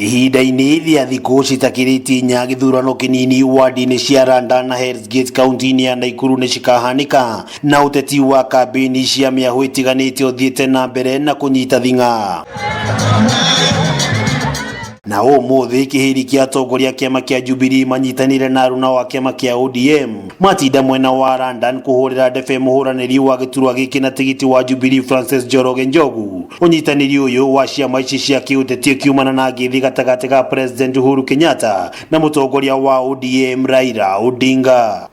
Ihinda-inĩ rĩa thikũ citakĩrĩtie inya gĩthurano kĩnini wadi-inĩ cia Randa na Hell's Gate kaunti-inĩ ya Naikuru nĩ cikahanĩka na ũteti wa kambĩini cia mĩahũ ĩtiganĩte ũthiĩte na mbere na kũnyita thing'a. Na ũmũthĩ kĩhĩri kĩa atongoria a kĩama kĩa Jubilee manyitanĩire na aruna wa kĩama kĩa ODM matinda mwena wa London kũhũrĩra ndebe mũhũranĩri wa gĩturwa gĩkĩ na tigiti wa Jubilee Francis Njoroge Njogu. Ũnyitanĩri ũyũ wa ciama ici cia kĩũteti ũkiumana na ngeithi gatagatĩ ga President Uhuru Kenyatta na mũtongoria wa ODM Raila Odinga.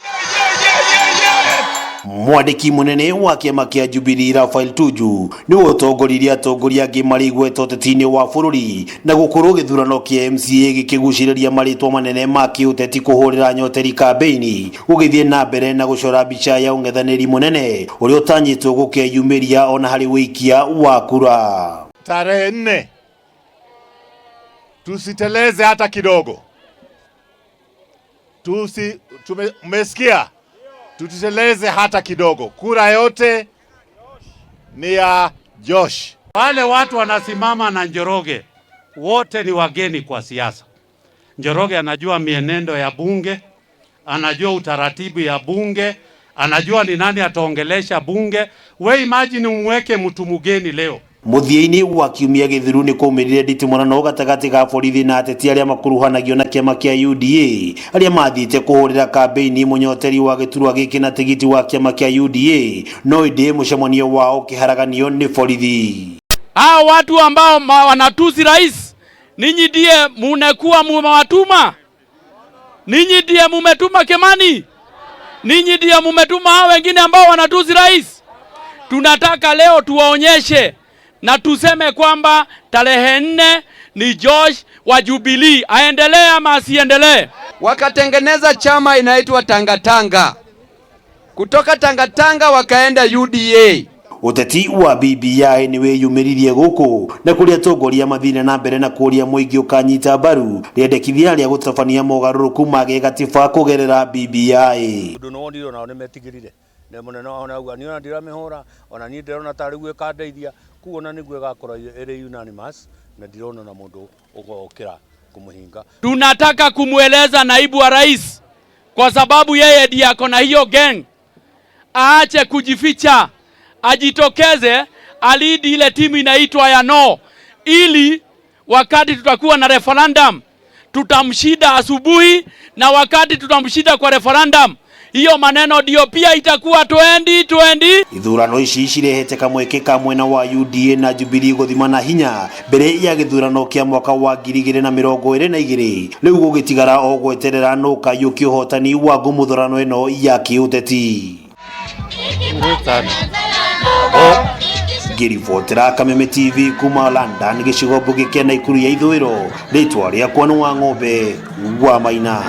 Mwandĩki mũnene wa kĩama kĩa Jubilee Raphael Tuju nĩwe ũtongoririe atongoria angĩ marĩ igweta ũteti-inĩ wa bũrũri na gũkorwo gĩthurano kĩa MCA gĩkĩgucĩrĩria marĩtwa manene ma kĩũteti kũhũrĩra nyoteri kambĩini gũgĩthiĩ na mbere na gũcora mbica ya ũng'ethanĩri mũnene ũrĩa ũtanyĩtwo gũkeyumĩria ona harĩ wĩikia wa kura. Tarehe 4 tusiteleze hata kidogo. Mmesikia? Tusiteleze hata kidogo. Kura yote ni ya Josh. Wale watu wanasimama na Njoroge wote ni wageni kwa siasa. Njoroge anajua mienendo ya bunge, anajua utaratibu ya bunge, anajua ni nani ataongelesha bunge. We imagine umweke mtu mgeni leo. Mũthia-inĩ wa kiumia gĩthiru nĩ kwaumĩrire nditimũrano gatagatĩ ga borithi na ateti arĩa makuruhanagio na kĩama kĩa UDA arĩa mathiĩte kũhũrĩra kambĩini mũnyoteri wa gĩturwa gĩkĩ na tigiti wa kĩama kĩa UDA no ĩndĩ mũcemanio wao ũkĩharaganio nĩ borithi. Hao watu ambao wanatusi rais, ninyi ndiye munekuwa mumewatuma? Ninyi ndiye mumetuma Kimani? Ninyi ndiye mumetuma hao wengine ambao wanatusi rais? Tunataka leo tuwaonyeshe na tuseme kwamba tarehe 4 ni Josh wa Jubilee, aendelee ama asiendelee. Wakatengeneza chama inaitwa Tangatanga. Kutoka Tangatanga wakaenda UDA. Ũteti wa BBI nĩ wĩyumĩririe gũkũ na kũrĩa atongoria mathire na mbere na kũria mũingĩ ũkanyita mbaru rĩendekithia rĩa gũtabania mogarũrũku ma gĩgatiba kũgerera BBI. Ũndũ nĩ wonire onao nĩ metigĩrire na mũnene wao nĩ auga niĩ ona ndiramĩhũra ona niĩ ndĩrona tarĩ guo ĩkandeithia koguo ona nĩguo ĩgakorwo ĩrĩ unanimous na ndirona na mũndũ ũgokĩra kũmũhinga. Tunataka kumweleza naibu wa rais, kwa sababu yeye ndiye ako na hiyo gang, aache kujificha, ajitokeze, alidi ile timu inaitwa ya no, ili wakati tutakuwa na referendum tutamshinda asubuhi, na wakati tutamshinda kwa referendum hiyo maneno ndio pia itakuwa 2020. Ithurano ici cirehete kamweke ka mwena wa UDA na Jubilee guthimana hinya mbere ya gĩthurano kĩa mwaka wa 2022 rĩu gũgĩtigara o gweterera nũ kayũkia ũhotani wa ngũmũthũrano ĩno ya kĩũteti. Ngĩribotera Kameme TV kuma London gĩcigo mbunge kĩa Naikuru ya ithũĩro, rĩtwa rĩakwa nĩ wa ng'ombe wa Maina.